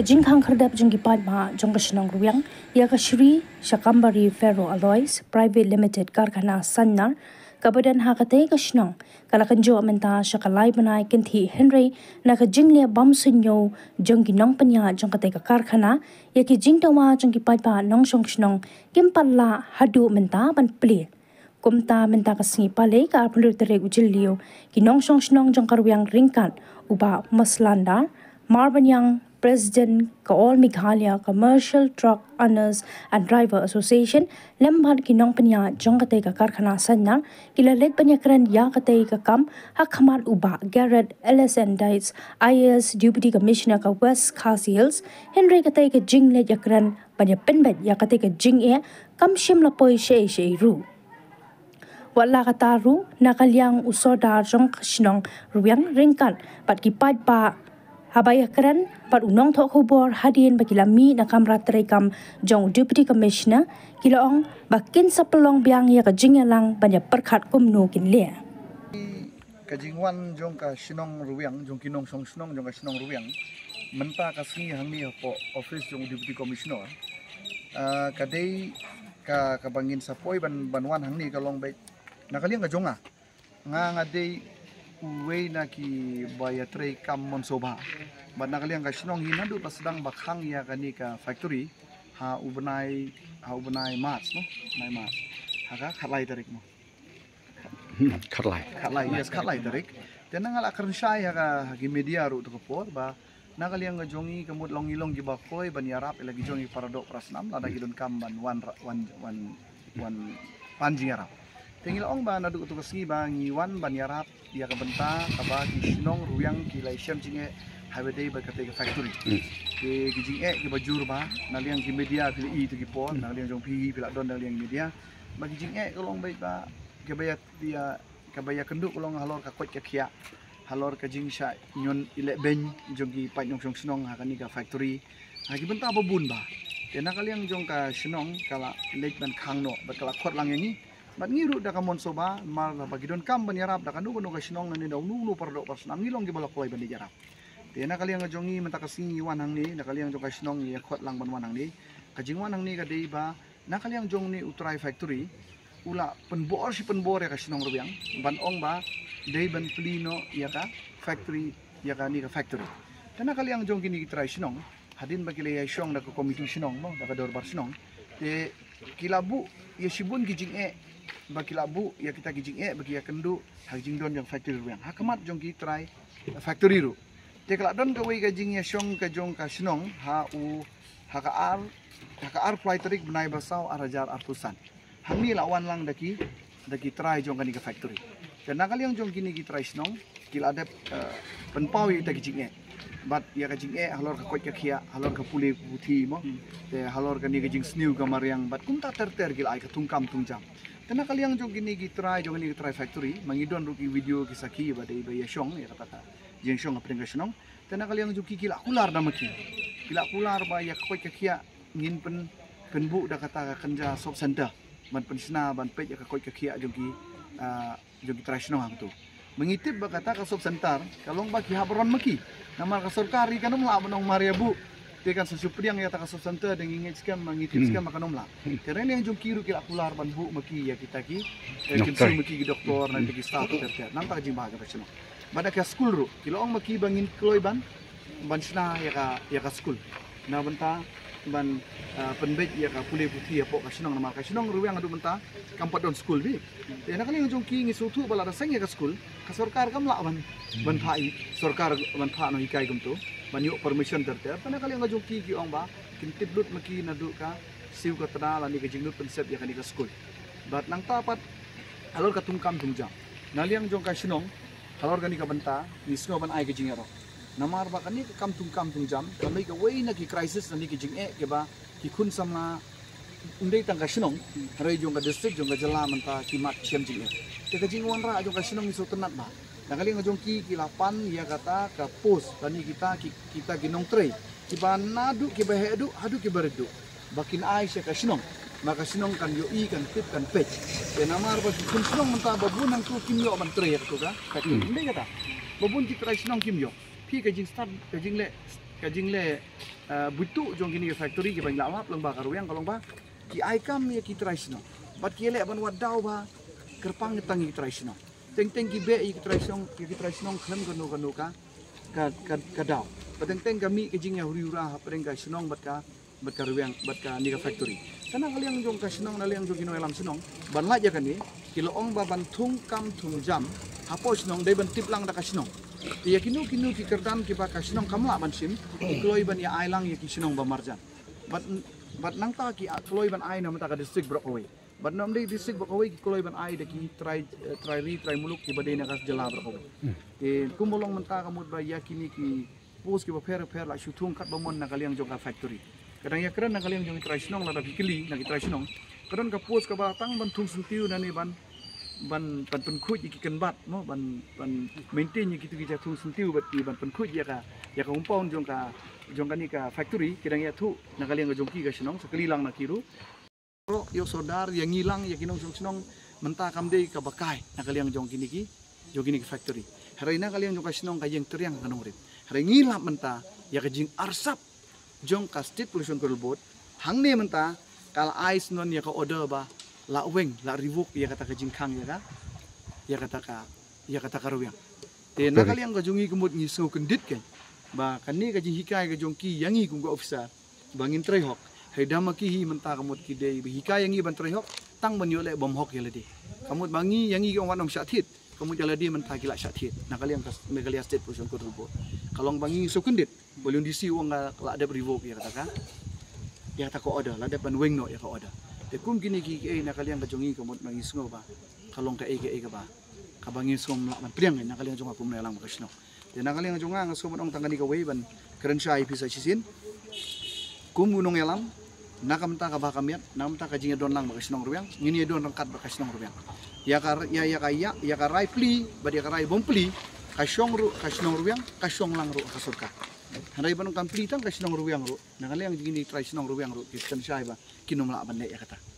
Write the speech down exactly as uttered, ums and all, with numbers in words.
Ka jingkhang khyrdep jong ki paidbah jong ka shnong Rwiang ïa ka Shri Shakambari Ferro Alloys Private Limited Karkhana Sainar kaba don ha katei ka shnong ka la kynjoh mynta sha ka lai bnai kynthih, hynrei na ka jingleh bymsuidñiew jong ki nongpynïaid jong katei ka karkhana, ïa ki jingdawa jong ki paidbah nongshong shnong kim pat lah haduh mynta ban plie. Kumta mynta ka sngi Palei ka arphew tarik u Jylliew, ki nongshong shnong jong ka Rwiang ryngkat u Bah Maslanda Marbaniang, President ka All Meghalaya Commercial Truck Owners and Driver Association, lem bad ki nongpynïaid jong katei ka karkhana Sainar, ki la leit ban ïakren ïa katei ka kam ha khmat u Bah Garrett L S N Dietz, I A S Deputy Commissioner ka West Khasi Hills, hynrei katei ka jingleit ïakren ban ïa pynbeit ïa katei ka jingeh kam shym la poi shaei shaei ruh. Wat la katta ruh, na ka liang u Sordar jong ka shnong Rwiang ryngkat bad ki paidbah, haba ïakren bad u nongthoh khubor hadien ba ki la mih na kamra treikam jong u Deputy Commissioner, ki la ong ba kin sa pynlong biang ïa ka jingïalang ban ïa pyrkhat kumno kin leh. Ka jingwan jong ka shnong Rwiang, jong ki nongshong shnong jong ka shnong Rwiang mynta ka sngi hangne hapoh office jong u Deputy Commissioner, ah, ka dei ka, kaba ngin sa poi ban, ban wan hangne ka long beit na ka liang ka jong nga. Nga, nga dei uwei na kiba ïatreikam mon sngewbha. Bad na ka liang ka shnong hi naduh ba sdang ba khang ïa kane ka factory ha u bnai, ha u bnai March, no? Bnai March. Ha ka khatlai tarik, no? Hmm, khatlai. Khatlai, yes, khatlai tarik. Te nga la kren shai ha ka, ha ki media ruh to ka por ba na ka liang ka jong ngi ka mut long ngi long kiba kloi ban ïarap ïa la ki jong ngi para doh para snam lada ki donkam ban wan ra-, wan, wan, wan pan jingïarap. Te ngi la ong ba naduh to ka sngi ba ngi wan ban ïarap ïa ka bynta kaba ki shnong Rwiang ki la ïashem jingeh ha ba dei bad katei ka factory. Hmm. Te ki jingeh kiba jur ba na liang ki media phi la i to ki por, na liang jong phi phi la don na liang media. Ba ki jingeh ka long beit ba kaba ïa, ïa, kaba ïakynduh ka long halor ka koit ka khiah, halor ka jingshah ñion ïalehbeiñ jong ki paid nongshong shnong ha kane ka factory. Ha ki bynta ba bun ba. Te na ka liang jong ka shnong ka la leit ban khang noh bad ka la khot lang ïa ngi. Bad ngi ruh da ka mon sngewbha, namar ba ki donkam ban ïarap da kano kano ka shnong, nangne da uno uno para doh para snam, ngi long kiba la kloi ban ïarap. Te na ka liang ka jong ngi mynta ka sngi ngi wan hangne, na ka liang jong ka shnong ngi ïa khot lang ban wan hangne. Ka jingwan hangne ka dei ba na ka liang jong une u trai factory u la pynbor shi pynbor ïa ka shnong Rwiang ban ong ba dei ban plie noh ïa ka factory, ïa kane ka factory. Te na ka liang jong kine ki trai shnong, hadien ba ki la ïashong da ka komiti shnong, mo, da ka dorbar shnong, te ki la buh ïa shibun ki jingeh, ba ki la buh ïa kita ki jingeh ba ki ïakynduh ha ka jingdon jong factory Rwiang ha khmat jong ki trai factory ruh. Te ka la don kawei ka jingïashong ka jong ka shnong ha u, ha ka ar, ha ka arphew lai tarik bnai ba saw ar hajar arphew san. Hangne la wan lang da ki, da ki trai jong kane ka factory. Te na ka liang jong kine ki trai shnong ki la dep, eh, pynpaw ïa kita ki jingeh. Bad ïa ka jingeh halor ka koit ka khiah, halor ka pule puthi, mo. Hmm. Te halor kane ka jingsniew ka mariang bad kumta ter ter ki la ai ka thungkam thungjam. Te na ka liang jong kine ki trai, jong kine ki trai factory, ma ngi don ruh ki video ki sakhi ba dei ba ïashong ïa kata ka jingshong hapdeng ka shnong. Te na ka liang jong ki ki la kular da ma ki. Ki la kular ba ïa ka koit ka khiah ngin pyn, pynbuh da kata ka kynja soap center ban pynshna ban peit ïa ka koit ka khiah jong ki, ah, jong ki trai shnong hangto. Ma ngi tip ba kata ka soap center ka long ba ki hap ron ma ki. Namar ka sorkar ri kan ym lah ban ong mar ïa buh. Te kan sa shu pdiang ïa kata ka soap center, da ngi ngeit skhem, ma ngi tip, hmm, skhem ba kan ym lah. Te na ka liang jong ki ruh ki la kular ban buh ma ki ïa kita ki, eh, nongtrei, kin siew ma ki ki doktor, na kita ki staff ter ter. Namar ka jingbha jong ka shnong. Bad na ka skul ruh ki la ong ma ki ba ngin kloi ban, ban shna ïa ka, ïa ka skul. Na bynta ban, ah, pynbeit ïa ka pule puthi hapoh ka shnong, namar ka shnong Rwiang haduh mynta kam pat don skul beit. Te na ka liang jong ki ngi sngewthuh ba lada seng ïa ka skul, ka sorkar kam lah ban, ban phah, i sorkar ban phah nonghikai kumto ban ïoh permission ter ter. Te na ka liang jong ki ki ong ba kin tip lut ma ki naduh ka siew ka tnat lane ka jinglut pynsep ïa kane ka skul. Bad nangta pat halor ka thungkam thungjam, na liang jong ka shnong, halor kane ka bynta ngi sngew ban ai ka jingïaroh. Namar ba kane ka kam thungkam thungjam ka long kawei na ki crisis lane ki jingeh kiba ki khun samla, ym dei tang ka shnong, hynrei jong ka district, jong ka jylla mynta ki mad shem jingeh. Te ka jingwanrah jong ka shnong ngi sngewtynnat ba na ka liang jong ki ki la pan ïa kata ka post lane kita ki, kita ki nongtrei kiba naduh kiba heh duh haduh kiba rit duh, ba kin ai sha ka shnong, ba ka shnong kan ïohi, kan tip, kan peit. Te namar ba ki khun shnong mynta ba bun hangto kim ïoh ban trei ïa kato ka factory. Hmm. Ym dei kata, ba bun ki trai shnong kim ïoh. Phi ka jingstad, ka jingleh, ka jingleh Uh, butuh jong kini ki factory kiba ngi la lap lyngba ka Rwiang ka long ba ki ai kam ïa ki trai shnong bad ki leh ban wad daw ba kyrpang tang ïa ki trai shnong. Teng teng ki beh ïa ki trai shnong, ïa ki trai shnong khlem kano kano ka ka ka, ka daw. Ba teng teng ka mih ka jingïahuri hura hapdeng ka shnong bad ka bad ka Rwiang bad kani ka factory. Ka na ka liang jong ka shnong, na liang jong ki nongïalam shnong, ban lait ïa kane, ki la ong ba ban thung kam thung jam hapoh shnong dei ban tip lang da ka shnong. Te ïa kino kino ki kyrdan kiba ka shnong kam lah ban shim, ki kloi ban ïa ai lang ïa ki shnong ba marjan. Bad bad nangta ki a- kloi ban ai na mynta ka district baroh kawei. Bad na ym dei district baroh kawei, ki kloi ban ai da ki trai, eh, trai ri, trai muluk kiba dei na ka jylla baroh kawei. Te kumba long mynta ka mut ba ïa kini ki post kiba pher pher la shu thung katba mon na ka liang jong ka factory. Ka dang ïakren na ka liang jong ki trai shnong, lada phi kylli na ki trai shnong, ka don ka post kaba tang ban thung syntiew na ne ban ban ban pynkhuid ïa ki kynbat, mo, ban ban maintain ïa kitu ki ja thung syntiew bad ki ban pynkhuid ïa ka ïa ka compound jong ka jong kani ka factory. Ki dang ïathuh na ka liang ka jong ki ka shnong, sa kylli lang na ki ruh. Ïoh sordar ïa ngi lang ïa ki nongshong shnong, mynta kam dei kaba kai na ka liang jong kini ki jong kini ki factory. Hynrei na ka liang jong ka shnong ka ïeng tyrhiang ka nongrim. Hynrei ngi lap mynta ïa ka jingarsap jong ka State Pollution Control Board. Hangne mynta ka la ai shnong ïa ka order ba la weng, la revoke ïa kata ka jingkhang ïa ka ïa kata ka ïa kata ka Rwiang. Te na ka liang ka jong ngi ka mut ngi sngewkyndit kein ba kane ka jinghikai ka jong ki ïa ngi kum ka officer ba ngin trei hok. Hynrei da ma ki hi mynta ka mut ki dei ba hikai ïa ngi ban trei hok tang ban ïoh leh bym hok ïa lade. Ka mut ba ngi ïa ngi ki ong wat nym shah thied, ka mut ïa lade mynta ki la shah thied. Na ka liang ka Meghalaya State Pollution Control Board ka long ba ngi sngewkyndit. Ba u D C u ong ka la dep revoke ïa kata ka ïa kata ka order, la dep ban weng noh ïa ka order. Te kum kine ki, ki ei na ka liang ka jong ngi ka mut ba ngi sngew ba ka long ka ei ka ei kaba kaba ngi sngew ym lah ban pdiang na ka liang jong nga kum u nongïalam ka shnong. Te na ka liang jong nga nga sngew ban ong tang kane kawei ban kren shai ïa phi sa shisien. Kum u nongïalam, na ka bynta kaba ha ka miat, na ka bynta ka jingïadon lang bad ka shnong Rwiang, ngin ïadon ryngkat bad ka shnong Rwiang. Ïa ka ïa ïa ka ïa ïa ka rai plie bad ïa ka rai bym plie, ka shong ruh ka shnong Rwiang, ka shong lang ruh ka sorkar. Hynrei ban ong kam plie tang ka shnong Rwiang ruh, na ka liang jong kine ki trai shnong Rwiang ruh ki kren shai ba kin ym lah ban leh ïa kata.